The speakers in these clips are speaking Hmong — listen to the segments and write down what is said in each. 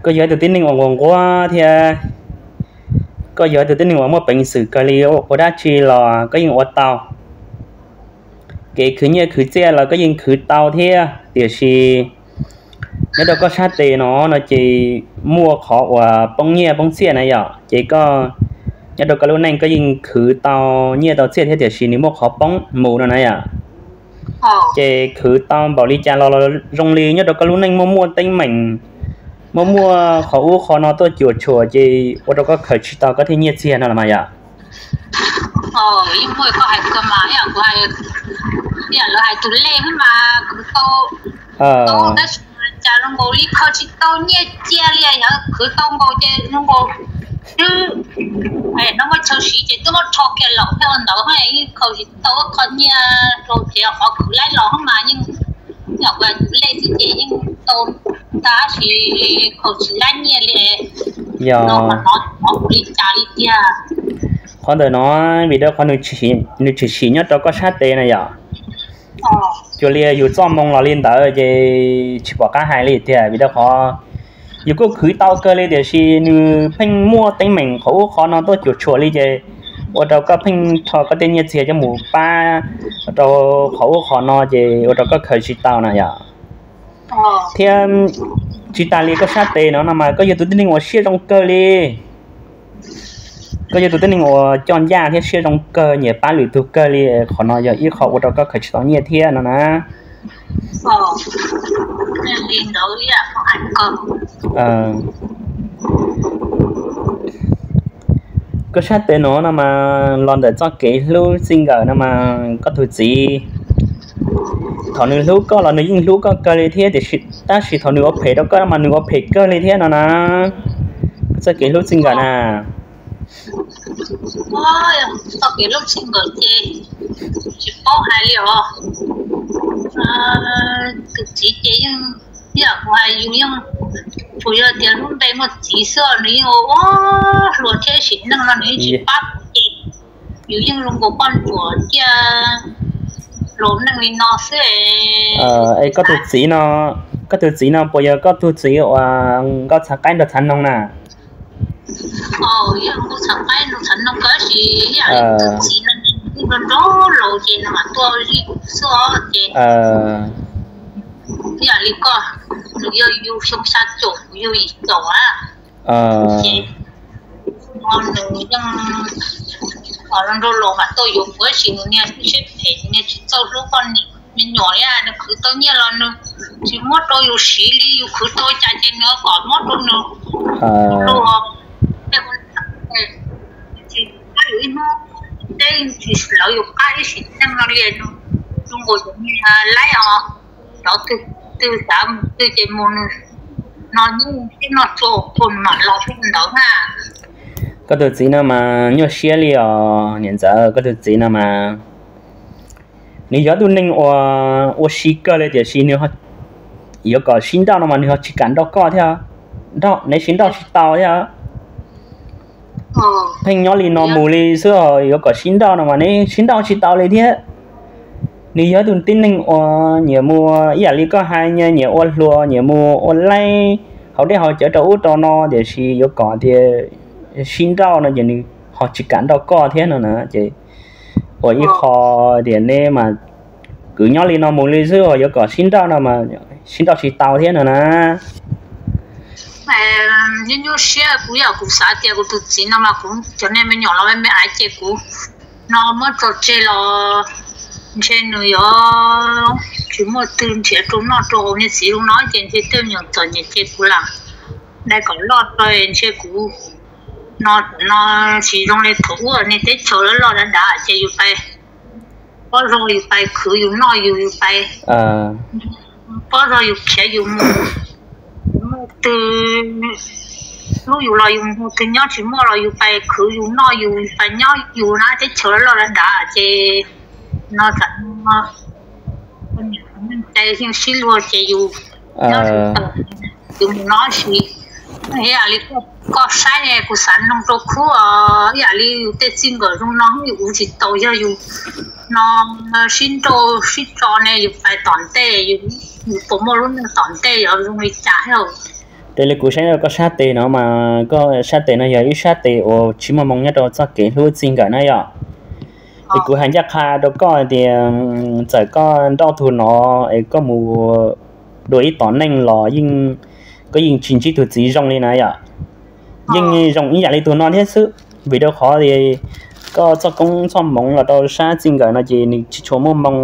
Koj yog ib tug tib neeg uas nquag nquag thiab koj yog ib tug tib neeg uas muaj peev xwm kawg li, ua dab tsi los koj yeej ua tau. Kev khwv nyiaj khwv txiaj los koj yeej khwv tau thiab, tiam sis nyob rau koj sab tes no no ces muaj qhov uas poob nyiaj poob txiaj na yom, ces koj nyob rau koj lub neej koj yeej khwv tau nyiaj tau txiaj thiab, tiam sis nws muaj qhov poob mus no na yom. Ces khwv tau npaum li cas los zoo li nyob rau koj lub neej muaj muaj teeb meem, muaj muaj qhov ub qhov no tuaj cuam tshuam ces ua rau koj khaws tsis tau koj tej nyiaj txiag no los mas yom. Yeej muaj koj hais kawg mas, ib yam lawv hais tus lej xwb mas khwv tau, tab sis cas zoo nkaus li khaws tsis tau nyiaj txiag li, yog khwv tau nkaus ces zoo nkaus twb no muaj chaw siv ces twb muab rho kiag lawm thiab ua ntawd, yeej khaws tsis tau qhov nyiaj rau ces qhov khwv laib los mas yeej, yam kuv tus lej xwb ces yeej tau, tab sis khaws tsis laib nyiaj li. Yog li cas li tiag. Qhov ntawm no vim rau qhov nws tshwm sim nyob rau koj sab tes na yom. Cuag li yus txoj moo los li ntawd ces tsis pom qab hais li tiag, vim rau qhov yus kuj khwv tau kawg li tiam sis nws pheej muaj teeb meem qhov ub qhov no tuaj cuam tshuam li ces ua rau koj pheej rho koj tej nyiaj txiag coj mus pab rau qhov ub qhov no ces ua rau koj khaws tsis tau na yom. Thiab tsis tas li koj sab tes no no mas koj yog tus tib neeg uas siab zoo kawg li. Koj yog tus tib neeg uas coj ncaj thiab siab zoo kawg, nyiam pab lwm tus kawg li, qhov no yog ib qho ua rau koj khaws tsis tau nyiaj thiab no na. Koj sab tes no no mas los ntawm txoj kev hlub txij nkawm no mas koj tus txiv, thaum nws hlub koj los nws yeej hlub koj kawg li thiab, tiam sis tab sis thaum nws ua phem rau koj no mas nws ua phem kawg li thiab no na. Koj txoj kev hlub txij nkawm na. Txoj kev hlub txij nkawm ces tsis paub hais li os. Tus txiv ces yeej, yam kuv hais yus yeej tsuas yog tias lub npe muaj txiv xwb, nws yeej ua hluas thiab sim neej no nws yeej tsis pab kuv ces yus yeej zoo nkaus poj ntsuam ciaj laus neej li no xwb. Es koj tus txiv no, koj tus txiv no puas yog koj tus txiv uas nkauj txhav qaib nraug txhav noog na? Yog nkauj txhav qaib nraug txhav noog, tab sis yam li tus txiv no nws nrog laus ces nws mam tuaj zij kuv xwb ces yam li koj, nws yog yug xyoo xya caum kuv yug yim caum a, ces nws yeej nrog laus mam tuaj yuav kuv, tab sis nws niag siab phem, nws niag tsis txawj hlub poj niam me nyuam li, nws khwv tau nyiaj los nws tsis muab rau yus siv li, yus khwv tau cas ces nws kom muab rau nws. Tsis pab yus ib hnub, teb tsis lawv yus qab ib sim neej no li, zoo nkaus cov niag laib os, cov twg xav mus twg ces mus, nws no nyob tib no tso tus mam los ntawd na. Koj tus txiv no mas nyuaj siab li os niam ntxawm, koj tus txiv no mas nws yog tus neeg uas ua si kawg li tiam sis nws yuav kom sib nrauj no mas nws ho tsis kam nrauj koj thiab. Neb sib nrauj tsis tau thiab. Pheej nyob li no mus li xwb, yuav kom sib nrauj no mas neb sib nrauj tsis tau li thiab. Nws yog tus tib neeg uas nyiam mus ib yam li koj hais, nyiam ua hluas, nyiam mus ua laib hauv dej hauv cawv rau ub rau no, tiam sis yuav kom tias sib nrauj no ces nws ho tsis kam nrauj koj thiab no na. Ces ua ib qho tias neb mas kwv nyob li no mus li xwb, yuav kom sib nrauj no mas sib nrauj tsis tau thiab no na. Nyuaj nyuaj siab, kuv yog kuv xav tias kuv tus txiv no mas kuv cov niag me nyuam los me me aiv ces kuv no muab tso tseg los ntshe nws yuav tsis muaj twg nrhiav rau noj rau haus, niag txiv zoo no ces ntshe tej me nyuam txom nyem ces kuv lam dai kom loj tso, ntshe kuv no no tsis zoo li thaum ub, niag teb chaws loj loj dav dav ces yus pais, pob zog yus pais khwv yus noj yus, yus pais, pob zog yus khiav yus mus, muaj twg hlub yus los yus mus, twg nyob tsis muaj los yus pais khwv yus noj yus, yus pais nyob yus na, teb chaws loj loj dav dav ces no tam neej cai yeej sib luag ces yus nyob yus mus no sis ib yam li koj saib ne, kuv xav noog rau khub, ib yam li yus tej txij nkawm zoo no yus ua tsis tau, yog yus no sib nrauj sib tso ne yus pais tom ntej, yus puas muaj lub neej tom ntej yuav zoo li cas thiab? Raws li kuv saib rau koj sab tes no mas koj sab tes no yog ib sab tes uas tsis muaj moo nyob rau txoj kev hlub txij nkawm na yom. Es kuv hais ncaj qha rau koj tias txawm koj nrauj tus no es koj mus dua ib tom neej los yeej, koj yeej tsis ntsib tus txiv zoo li na yom. Yeej zoo ib yam li tus no thiab xwb, vim rau qhov tias koj txoj koob txoj hmoov los rau sab txij nkawm no ces nws tsis tshua muaj moo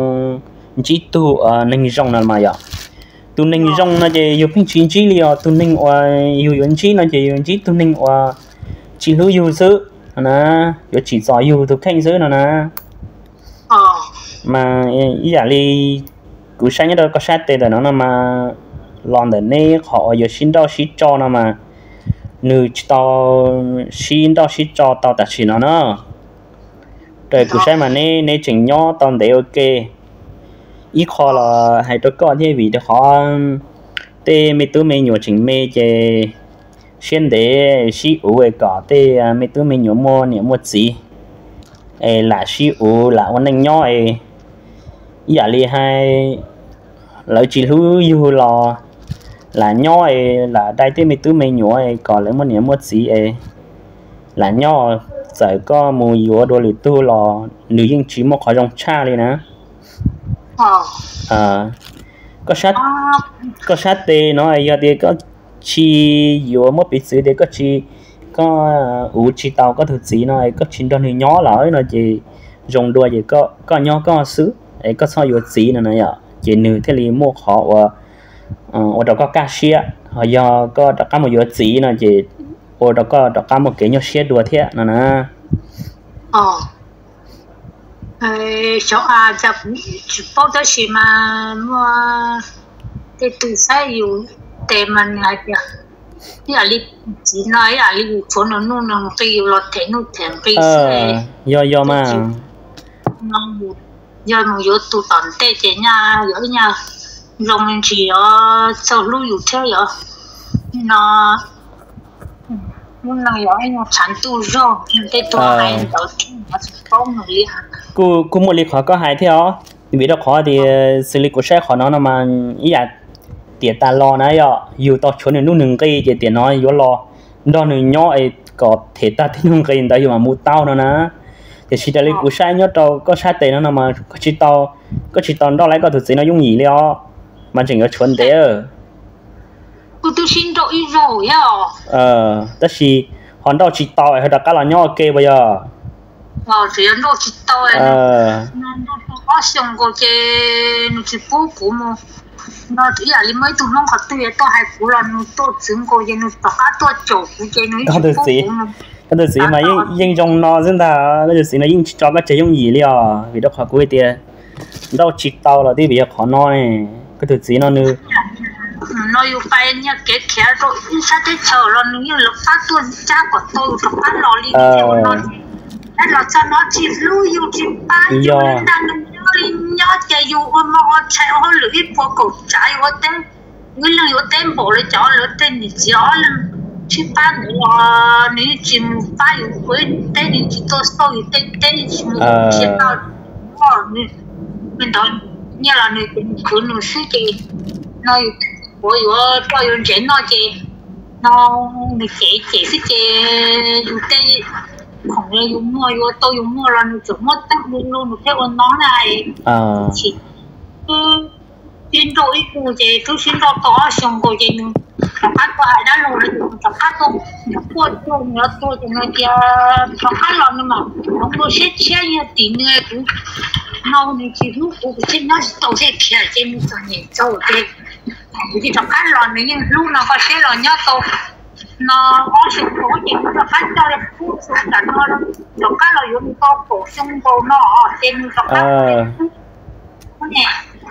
ntsib tug neeg zoo no mas yom. Tus neeg zoo no ces yus pheej tsis ntsib li os, tus neeg uas yus yuav ntsib no ces yus ntsib tus neeg uas tsis hlub yus xwb no na, yuav tsim txom yus tus kheej xwb no na. Mas ib yam li kuv saib nyob rau koj sab tes ntawm no no mas los ntawm neb qhov uas yuav sib nrauj sib tso no mas nws tsis tau sib nrauj sib tso tau tam sim no na. Raws kuv saib mas neb neb tseem nyob tau ntev ua ke. Ib qho los hais rau koj thiab vim rau qhov tej me tub me nyuam tseem me ces siab ntev sib uv es kom tej me tub me nyuam muaj niam muaj txiv es lam sib uv lam ua neej nyob es ib yam li hais lawv tsis hlub yug los lam nyob es lam dai tej me tub me nyuam es kom lawv muaj niam muaj txiv es lam nyob. Txawm koj mus yuav dua lwm tug los nws yeej tsis muaj qhov zoo tshaj li na. Koj sab tes no yog tias koj tsis yuav muab piv txwv tias koj tsis, koj uv tsis tau koj tus txiv no es koj tsis nrog nws nyob lawm no ces zoo dua ces koj nyob koj xwb es koj txhob yuav txiv no na yom, ces nws thiaj li muaj qhov ua, ua rau koj kaj siab. Ho yog koj rov qab mus yuav txiv no ces ua rau koj rov qab muaj kev nyuaj siab dua thiab no na. Xyov, cas kuv tsis paub tab sis mas muaj tej tug saib yus tes mas nws hais tias ib yam li txiv no ib yam li yus tshuav nws nuj nws nqi yus los them nuj them nqi xwb. Yog yog mas, yog mus yuav tus tom ntej ces nyaj yog ib nyuag zoo ntsis yog txawj hlub yus thiab yog no, lub neej yog ib nyuag tshav ntuj zog tej tug hais ntawd tsis paub nws li. Kuj muaj li qhov koj hais thiab os, vim rau qhov tias xws li kuv saib qhov no no mas ib yam tiam tas los na yog yus tau tshuav nws nuj nws nqi ces tiam no yuav los nrog nws nyob es kom them tag tej nuj nqi ntawd yus mam mus tau no na. Tiam sis raws li kuv saib nyob rau koj sab tes no no mas koj tsis tau, koj tsis tau nrauj laib koj tus txiv no yooj yim li os, mas tseem yuav tshuav ntev. Kuv twb sib nrauj ib zaug thiab os. Tab sis ho nrauj tsis tau es ho rov qab los nyob ua ke puas yog? Tseem yuav nrauj tsis tau, nrauj tau ob xyoos nkaus ces nws tsis pub kuv mus. No ib yam li muaj ib tug Hmoob qhov twg yuav tuaj hais kuv los nws tuaj txwv nkaus ces nws rov qab tuaj caum kuv ces nws yeej tsis pub kuv mus. Koj tus txiv mas yeej zoo no xwb ntag, koj tus txiv no yeej tsis tso koj tseg yooj yim li os, vim rau qhov kuv hais tias nrauj tsis tau los twb vim yog qhov no ne. Koj tus txiv no nws, no yus pais nyiag kev khiav rau ib sab teb chaws los nws yeej lawv qab tuaj cab kom tau yus rov qab los li. Los txog no tsis hlub yus tsis pab yus li ntag, nws nyob li nyob ces yus ua mov ua tshais ua hauj lwm ib puas kaum tsav yus ua teb, ib leeg yuav ua teb npaum li cov lawv tej niam txiv ob leeg tsis pab ntawd los nws yeej tsis mus pab yus ua teb, nws tsis tuaj xauj yus tej teb, nws tsis mus txiav tau. Nws ntawd nyiaj los nws khwv nws xwb ces no yus ua yuav rau yus ntsev noj ces no nws cem cem xwb ces yus tej khoom yus muaj yus ua tau yus muaj los nws tseem muab tag lu lu nws thiaj ua no na. Twb sib nrauj ib tug ces twb sib nrauj tau ob xyoos nkaus ces nws rov qab tuaj hais dab laug rau yus, rov qab tuaj, nws quaj tuag nws tuag ces nws tias rov qab los nws mam hloov dua siab tshiab yog tim nws kuv no nws tsis hlub kuv, kuv thiaj nyob tsis tau thiaj khiav ces nws txom nyem txaus ces kuv thiaj rov qab los, nws yeej hlub no koj saib los nyob tau no ob xyoos nkaus ces nws rov qab coj los pub xyoo tam no rov qab los yuav nws tau kaum xyoo nkaus no ces nws rov qab.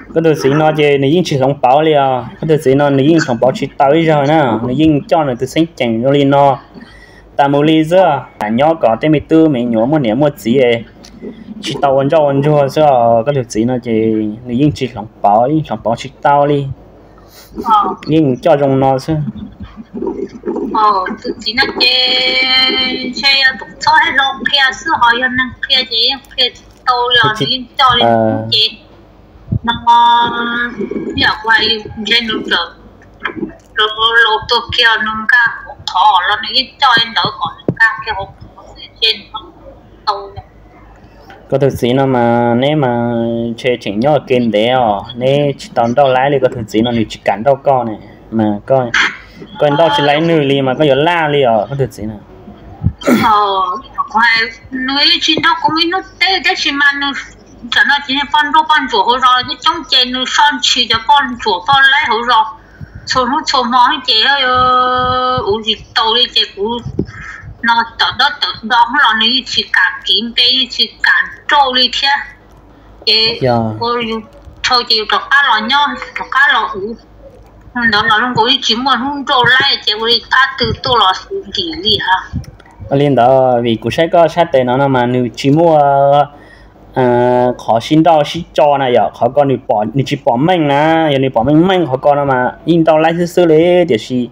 Koj tus txiv no ces nws yeej tsis hloov pauv li os, koj tus txiv no nws yeej hloov pauv tsis tau ib zaug na, nws yeej coj nws tus xeeb ceem zoo li no tas mus li xwb, lam nyob kom tej me tub me nyuam muaj niam muaj txiv, tsis tau ua ntsoj ua ntsuag xwb os. Koj tus txiv no ces nws yeej tsis hloov pauv, yeej hloov pauv tsis tau li, yeej coj zoo no xwb. Tus txiv no ces ntshe yog tus txhob hais los qhia xwb, ho yog neeg qhia ces yeej qhia tsis tau li os, nws yeej coj li ces no, yam kuv hais ntshe nws txawm Laus tuag kiag nws nkag hauv qhov los nws yeej coj li ntawd kom nws nkag kiag hauv qhov xwb ces nws tau. Koj tus txiv no mas neb mas ntshe tseem nyob ua ke ntev os, neb tsis tau nrauj laib li. Koj tus txiv no nws tsis kam nrauj koj ne, mas koj nrauj tsis laib nws li mas koj yuav laj li os koj tus txiv na. Nws yeej tsis nrauj kuv ib hnub teb tab sis mas nws, tam no ces poj nrauj poj ntsuam hauv zos coob coob ces nws so ntshis cov poj ntsuam poj laib hauv zos txhua hnub txhua hmo ces ua tsis tau li ces kuv no tawm dob tawm do los nws yeej tsis kam kiv npe yeej tsis kam nrauj li thiab. Ces ua yus dhau ces yus rov qab los nyob rov qab los ua ntawd los zoo nkaus yeej tsis muaj hnub nrauj laib ces ua li qab twg tuaj los xus nkim li hos. Li ntawd vim kuv saib koj sab tes no no mas nws tsis muaj qhov sib nrauj sib tso na yom, qhov ko nws tsis pom meej na, yog nws pom meej meej qhov ko no mas yeej nrauj laib xwb xwb li, tiam sis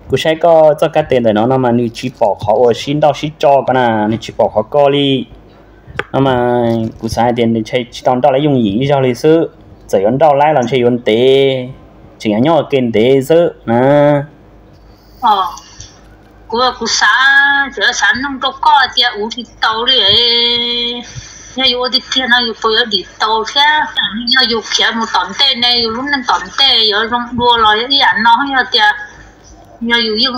kuv saib koj txoj kab tes ntawm no no mas nws tsis pom qhov uas sib nrauj sib tso ko na, nws tsis pom qhov ko li. No mas kuv xav hais tias nws ntshe tsis tau nrauj laib yooj yim ib zaug li xwb, txawm yuav nrauj laib los ntshe yuav ntev, tseem yuav nyob ua ke ntev xwb na. Kuv, kuv xav, kuv xav noog rau koj tias ua tsis tau li, yog yus ua tiag tiag no yus puas yuav dim tau thiab? Yog yus khiav mus tom ntej ne yus lub neej tom ntej yuav zoo dua los yog ib yam no, yog tias yog yus yeej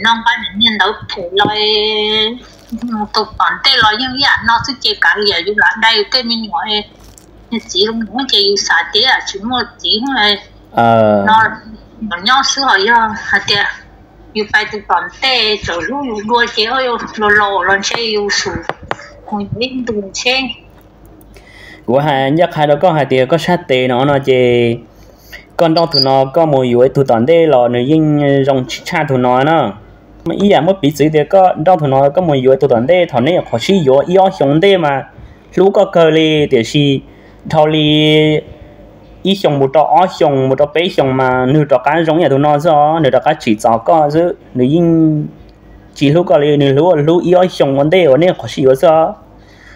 no nqa niag ntawd phem los mus tau tom ntej los yeej ib yam no xwb ces kav liam yus lam dai yus tej me nyuam niag txiv los ces yus xav tias tsis muaj txiv no, nyob xwb. Ho yog hais tias yus pais tus tom ntej txawm hlub yus dua ces laus laus los ntshe yus xum mus yuav ib ntus ntshe. Kuv hais ncaj qha rau koj hais tias koj sab tes no no ces koj nrauj tus no koj mus yuav tus tom ntej los nws yeej zoo tsis tshaj tus no na. Ib yam muab piv txwv tias koj nrauj tus no koj mus yuav tus tom ntej, thaum neb nyuam qhuav sib yuav ib ob xyoos ntej mas hlub koj kawg li, tiam sis dhau li ib xyoos mus rau ob xyoos mus rau peb xyoos mas nws rov qab zoo ib yam tus no xwb os, nws rov qab tsim txom koj xwb, nws yeej tsis hlub koj li, nws hlub hlub ib ob xyoos ua ntej uas neb nyuam qhuav sib yuav xwb os.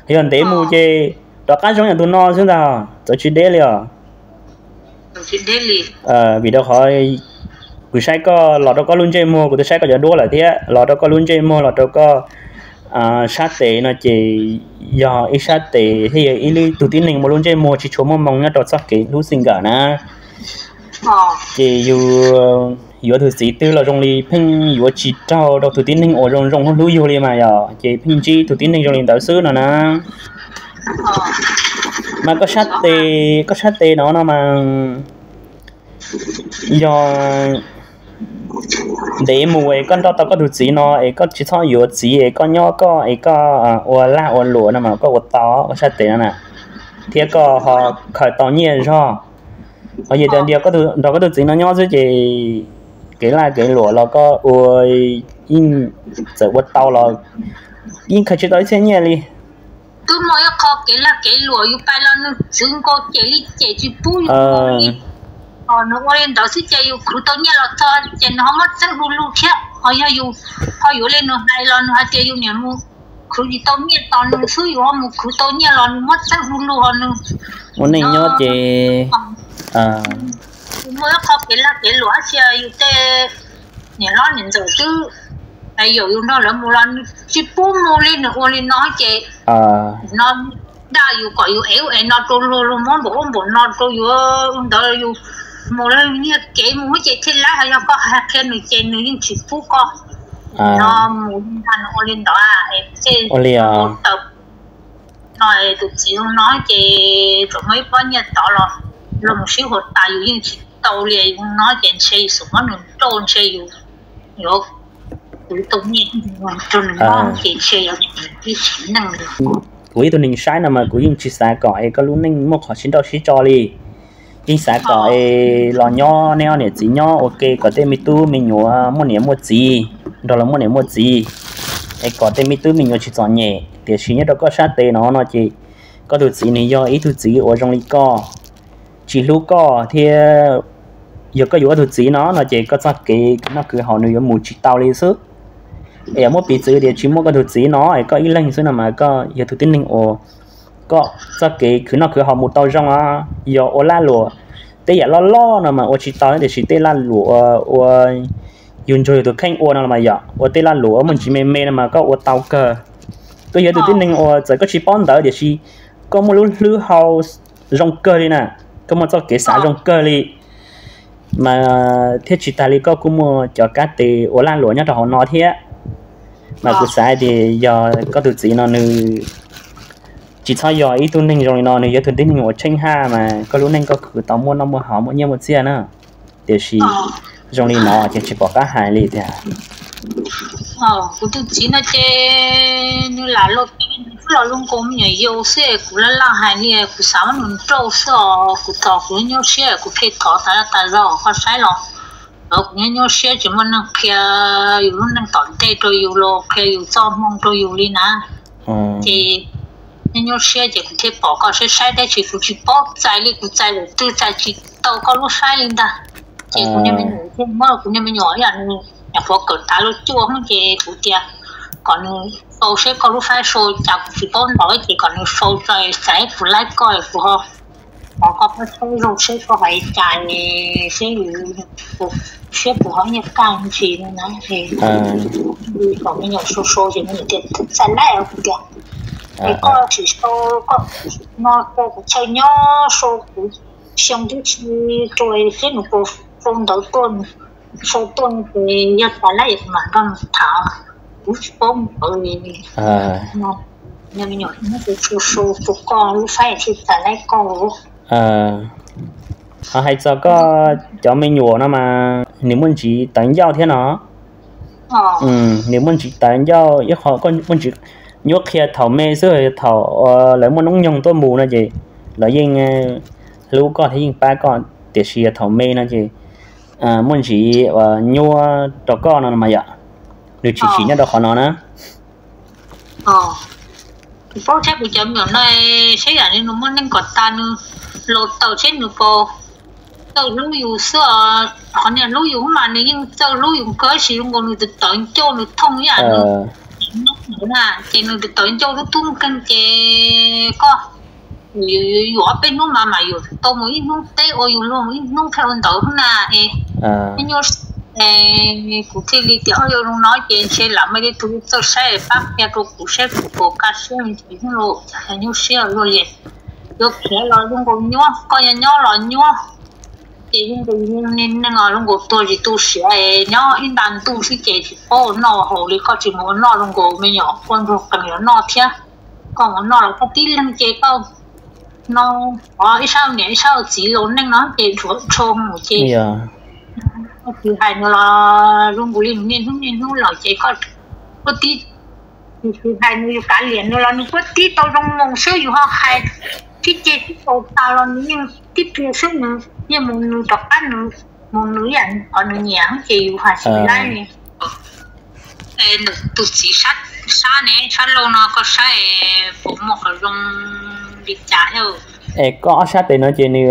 Yog ntev mus ces rov qab zoo ib yam tus no xwb ntag, txawv tsis deb li os. Vim rau qhov kuv saib koj los rau koj lub ntsej muag, kuv twb saib koj cov duab lawm thiab, los rau koj lub ntsej muag los rau koj sab tes no ces yog ib sab tes thiab yog ib lub tug tib neeg muaj lub ntsej muag tsis tshua muaj moo nyob rau txoj kev hlub xwb nkawm na. Ces yus yuav tus txiv twg los zoo li pheej yuav tsis raug rau tus tib neeg uas zoo zoo hlub hlub yus li mas yog ces pheej ntsib tus tib neeg zoo li ntawd xwb no na. Mas koj sab tes, koj sab tes no no mas yog ntev mus es koj nrauj tau koj tus txiv no es koj tsis txhob yuav txiv es koj nyob koj es koj ua lag ua luam no mas koj ua tau koj sab tes no na, thiab koj ho khaws tau nyiaj zog. Ho yog tias nrog koj tus txiv no nyob xwb ces kev laj kev luam los koj ua yeej txawm ua tau los yeej khaws tsis tau ib txhiab nyiaj li. Twb muaj ib qho kev lag kev luam yus pais los nws txwv nkaus cem li cem tsis pub yus li. Nws ua li ntawd xwb ces yus khwv tau nyiaj los txog ces nws ho muab txeeb du lug thiab. Ho yog yus ho yuav li nws hais los nws hais tias yus niam mus khwv tsis tau nyiaj tos nws xwb, yus ho mus khwv tau nyiaj los nws muab txeeb du lug ho nws ua neej nyob ces muaj ib qho kev lag kev luam tab sis yus tej niam hlob niam ntxawm twb yaum yus nrog lawv mus los nws tsis pub mus li, nws ua li no ces no dag yus kom yus ev ub ev no rau luag, luag muab npaum ub npaum no rau yus ntawd, yus mus lawv niag kev mus ces thiaj laib. Ho yog koj hais qhia nws ces nws yeej tsis pub koj no mus li ntag, nws ua li ntawd. Ua li os. No tus txiv no ces txawm muaj ib pob nyiaj tod los luag mus sib huas tas yus yeej tsis tau li, yus no ces ntshe yus xum muab nws rau ntshe yus yuav kwv tau nyiaj rau nws noj ces ntshe yus tsis neej li. Kuv ib tug neeg saib no mas kuv yeej tsis xav kom es koj lub neej muaj qhov sib nrauj sib tso li. Yeej xav kom es los nyob neb ob niam txiv nyob ua ke kom tej me tub me nyuam muaj niam muaj txiv, nrog los muaj niam muaj txiv, es kom tej me tub me nyuam tsis txom nyem. Tiam sis nyob rau koj sab tes no no ces koj tus txiv nws yog ib tug txiv uas zoo li koj, tsis hlub koj thiab. Yog koj yuav koj tus txiv no no ces koj txoj kev khwv noj khwv haus nws yuav mus tsis tau li xwb. Es yog muab piv txwv tias tsis muaj koj tus txiv no es koj ib leeg xwb no mas koj yog tus tib neeg uas koj txoj kev khwv noj khwv haus mus tau zoo os. Yog ua lag luam tej yam loj loj no mas ua tsis tau, tiam sis tej lag luam ua, ua yus ntsuag yus tus kheej ua no los mas yog ua tej lag luam uas muaj ntsis me me no mas koj ua tau kawg. Koj yog tus tib neeg uas txawm koj tsis paub ntawv tiam sis koj muaj lub hlwb hau zoo kawg li na, koj muaj txoj kev xav zoo kawg li, mas thiab tsis tas li koj kuj muaj cov kab tes ua lag luam nyob rau hauv no thiab. Mas kuv xav tias yog koj tus txiv no nws tsis txhob yog ib tug neeg zoo li no, nws yog tus tib neeg uas tsheej haj mas koj lub neej koj khwv tau muaj noj muaj haus muaj nyiaj muaj txiaj na. Tiam sis zoo li no ces tsis pom qab hais li tiag. Kuv tus txiv no ces nws lam los, nws twb los zoo nkaus me nyuam yaus xwb, kuv laj laj hais li kuv xav muab nws nrauj xwb os. Kuv thov kuv nyuaj siab kuv thiaj thov tas tas zog koj saib los. Kuv nyuaj nyuaj siab tsis muaj neeg qhia yus lub neej tom ntej rau yus los qhia yus txoj hmoo rau yus li na. Ces nyuaj nyuaj siab ces kuv thiaj pom koj saib saib dab tsi kuv tsis paub txais li, kuv txais lawm twg txais tsis tau koj lub saib li ntag. Ces kuv niag me nyuam thiaj muab kuv niag me nyuam ib yam nws nyuam qhuav kawm tav lub cuaj hnub ces kuv tias kom nws sau seb koj lub saib sau cas kuv tsis paub ntau ces kom nws sau tso txais kuv laib koj kuv ho, ho koj pab saib zoo seb koj hais cas seb, siab puas ho nyiaj kaj ntsis no na. Kom me nyuam sau sau ces me nyuam tias txais laib kuv tias es koj tsis sau, koj no sau kuv chaw nyob sau kuv xyoo twb tsis rau seb nws puas sau ntawv tuaj, sau tuaj ces yog txais laib kuv mam nrog nws tham, kuv tsis paub ntawv li. Su su su koj lub saib thiaj txais laib koj. Ho hais txog koj cov me nyuam no mas nws muaj ntsis tawv ncauj thiab no. Nws muaj ntsis tawv ncauj ib qho, koj muaj ntsis nyuaj qhia thaum me xwb, thaum lawv muaj hnub nyoog tuaj mus no ces lawv yeej hlub koj thiab yeej pab koj, tiam sis thaum me no ces muaj ntsis nyuaj rau koj no mas yom, nws tshwm sim nyob rau qhov no na. Kuv paub thiab kuv cov me nyuam no, saib yam li nws muaj neej kom tas nws laus tawm seb nws puas txawj hlub yus xwb. Qhov niag hlub yus mas nws yeej txawj hlub yus kawg, tab sis zoo nkaus nws tawv ncauj, nws thooj ib yam nws na, ces nws tawv ncauj lub tub nkeeg ces koj yuav ob peb hnub mas mam yuav tau mus ib hnub teb, ua yus luag mus ib hnub thiaj ua ntawd xwb na. Es nyuaj, kuv thiaj li tias o yog zoo no ces ntshe lam muaj ib tug txawj saib pab qhia rau kuv saib kuv puas kaj siab me ntsis hnub los cas nyuaj siab luaj li. Yuav khiav los zoo nkaus nyuaj, koj nyob nyob los nyuaj, ces zoo nkaus niag neeg os zoo nkaus tuag tsis tu siav, nyob ib nta ntuj xwb ces tsis paub ua noj haus li, koj tsis mus ua noj zoo nkaus me nyuam ua ntsuag qees los noj thiab. Koj mus ua noj los koj tib leeg ces koj no, ib sab niam ib sab txiv laus neej no ces ntshuav tsho mus ces, koj tsis hais nws los zoo nkaus li niaj hnub niaj hnub los ces koj, koj tib, tsis hais nws yus kav liam nws los nws kuj tib tau zoo mus xwb, yus ho hais tib ce tib tau tas los nws yeej tib pliag xwb, nws yeej mus nws rov qab, nws mus nws ib yam qhov nws nyiam ces yus hais tsis laib li. Tus txiv sab ne, sab laug no koj saib puas muaj qhov zoo li cas thiab? Es koj ob sab tes no ces nws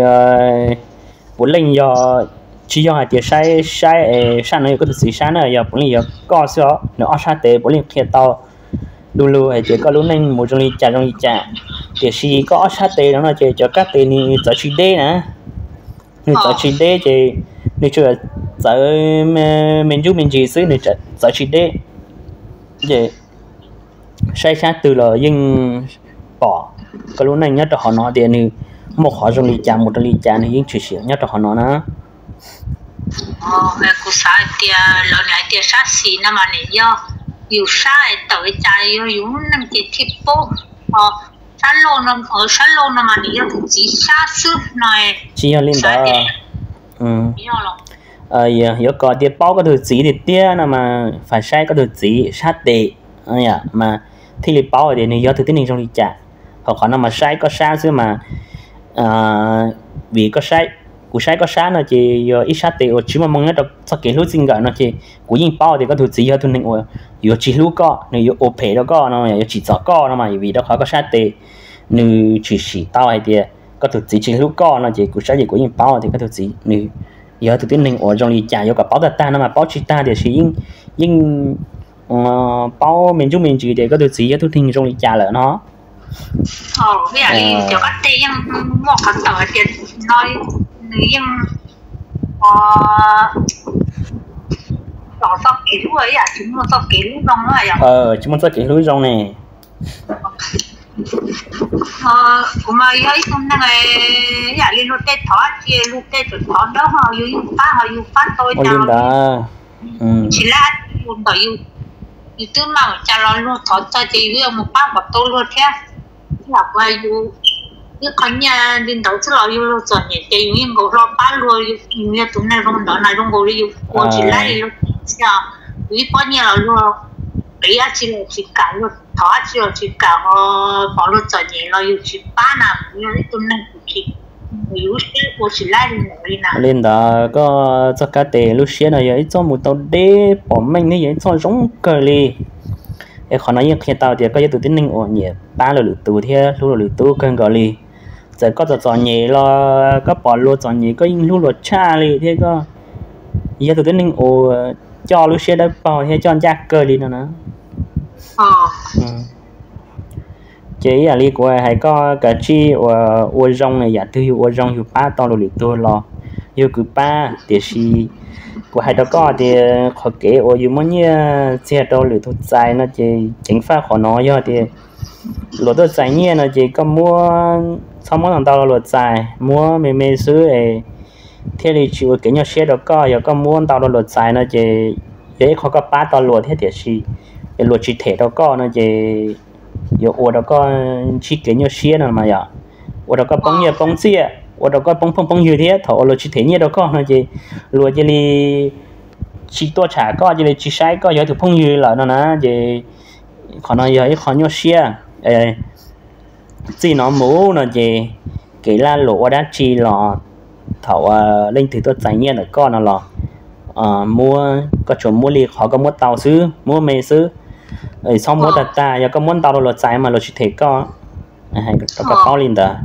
puav leej yog, tsis yog hais tias saib saib es sab no yog koj tus txiv sab na, yog puav leej yog koj xwb os. Nws ob sab tes puav leej qhia tau du lug hais tias koj lub neej mus zoo li cas zoo li cas. Tiam sis koj ob sab tes no no ces cov kab tes nws txawv tsis deb na. Nws txawv tsis deb ces nws tsuas txawv me ntsuj me ntsis xwb, nws txawv tsis deb. Ces saib sab twg los yeej pom koj lub neej nyob rau hauv no tias nws muaj qhov zoo li cas mus rau li cas nws yeej tshwm sim nyob rau hauv no na. Kuv xav hais tias lawv niaj hais tias sab xis no mas nim yog yus sab tawm cas yog yus lub neej ces thiaj paub. Ho sab laug no, sab laug no mas nim yog tus txiv sab xwb no. Tsis yog li ntawd. Yuav kom tias paub koj tus txiv tiag tiag no mas fais saib koj tus txiv sab tes mas thiaj li paub hais tias nws yog tus tib neeg zoo li cas. Ho qhov no mas saib koj sab xwb mas, vim koj saib, kuv saib koj sab no ces yog ib sab tes uas tsis muaj moo nyob rau txoj kev hlub txij nkawm no ces kuv yeej paub tias koj tus txiv yog tus neeg uas yuav tsis hlub koj, nws yuav ua phem rau koj no, yuav tsim txom koj no mas vim rau qhov koj sab tes nws tshwm sim tau hais tias koj tus txiv tsis hlub koj no ces kuv saib ces kuv yeej paub tias koj tus txiv nws yog tus tib neeg uas zoo li cas. Yuav kom paub tag tag no mas paub tsis tag tiam sis yeej paub me ntsuj me ntsis tias koj tus txiv yog tus neeg zoo li cas lawm no. Cov kab tes yeej muaj qhov tawm hais tias no, nws yeej txom txoj kev hlub, ib yam tsis muaj txoj kev hlub zoo. Tsis muaj txoj kev hlub zoo ne. Kuv mas yog ib tug neeg ib yam li luag tej thov tsi, luag tej thov dawb ho yus yeej pab, ho yus pab tau li ntawd. Tsis lab yus ntawm yus, yus twb mam cas los luag thov txog ces yus yuav mus pab kom tau luag thiab. Lam kuv yus ib qho nyiaj li ntawd xwb los yus luag txom nyem ces yus yeej nkaus hlo pab luag, yus yog tus neeg zoo ntawd na, zoo nkaus li yus ua tsis lab li luag. Yus ib pob nyiaj los luag qiv dab tsi los tsis kam, luag thov dab tsi los tsis kam, ho pom luag txom nyem los yus tsis pab na, yog ib tug neeg tsis, yus lub siab ua tsis lab li ntawd li na. Li ntawd koj txoj kab tes lub siab no yog ib txoj mus tau deb pom meej thiab yog ib txoj zoo kawg li. Es qhov no yeej qhia tau tias koj yog tus tib neeg uas nyiam pab luag lwm tus thiab hlub luag lwm tus kawg nkaus li. Txawm koj txom txom nyem los koj pom luag txom nyem koj yeej hlub luag tshaj li thiab koj yog tus tib neeg uas coj lub siab dawb paug thiab coj ncaj kawg li no na. Ces ib yam li kuv hais koj kav tsij ua zoo, yam twg yus ua zoo yus pab tau luag lwm tus los yus kwv pab. Tiam sis kuv hais rau koj tias qhov kev uas yus muab nyiaj txiag rau lwm tus txais no ces ceev faj qhov no yog tias luag tuaj txais nyiaj no ces koj muab, txhob muab ntau ntau rau luag txais, muab me me xwb es thiaj li tsis ua kev nyuaj siab rau koj. Yog koj muab ntau rau luag txais no ces yog ib qho koj pab tau luag thiab, tiam sis luag tsis them rau koj no ces yuav ua rau koj ntsib kev nyuaj siab no mas yog ua rau koj poob nyiaj poob txiaj, ua rau koj poob phooj poob ywg thiab. Thaum uas luag tsis them nyiaj rau koj no ces luag cia li tsis tuaj tsham koj, cia li tsis saib koj yog tus phooj ywg lawm no na. Ces qhov no yog ib qho nyuaj siab. Txij no mus no ces kev lag luam ua dab tsi los thaum leej twg tuaj txais nyiaj ntawm koj no los muab, koj tsuas muab li qhov koj muab tau xwb, muab me xwb. Txhob muab tag tag, yog koj muab ntau rau luag txais mas luag tsis them koj. Rau koj paub li ntawd.